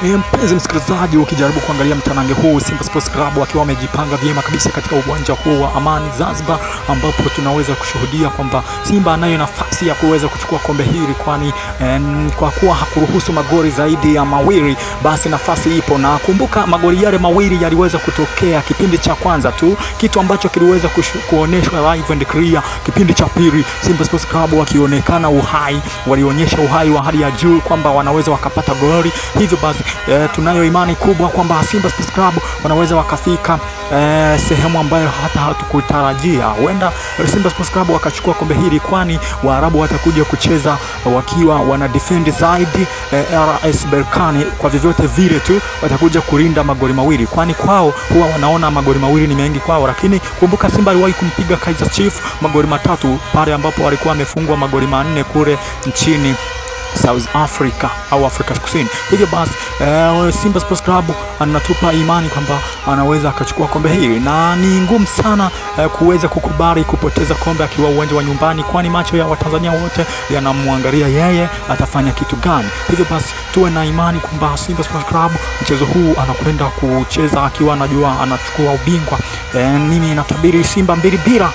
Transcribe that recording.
Mpenzi msikilizaji, ukijaribu kuangalia mtanange huu, Simba Sports Club wakiwa wamejipanga vyema kabisa katika uwanja huu wa Amani Zanzibar, ambapo tunaweza kushuhudia kwamba Simba anayo nafasi ya kuweza kuchukua kombe hili, kwani kwa kuwa hakuruhusu magoli zaidi ya mawili, basi nafasi ipo. Na kumbuka magoli yale mawili yaliweza kutokea kipindi cha kwanza tu, kitu ambacho kiliweza kuoneshwa live and clear. Kipindi cha pili Simba Sports Club wakionekana uhai, walionyesha uhai wa hali ya juu kwamba wanaweza wakapata goli. Hivyo basi tunayo imani kubwa kwamba Simba Sports Club wanaweza wakafika sehemu ambayo hata hatukutarajia. Huenda Simba Sports Club wakachukua kombe hili, kwani Waarabu watakuja kucheza wakiwa wana defend zaidi RS Berkane. Kwa vyovyote vile tu watakuja kulinda magoli mawili, kwani kwao huwa wanaona magoli mawili ni mengi kwao. Lakini kumbuka Simba aliwahi kumpiga Kaizer Chiefs magoli 3 pale ambapo walikuwa wamefungwa magoli 4 kule nchini South Africa au Afrika Kusini. Hivyo basi Simba Sports Club anatupa imani kwamba anaweza akachukua kombe hili, na ni ngumu sana kuweza kukubali kupoteza kombe akiwa uwanja wa nyumbani, kwani macho ya Watanzania wote yanamwangalia yeye atafanya kitu gani. Hivyo basi tuwe na imani kwamba Simba Sports Club mchezo huu anakwenda kucheza akiwa anajua anachukua ubingwa. Mimi natabiri Simba 2-0.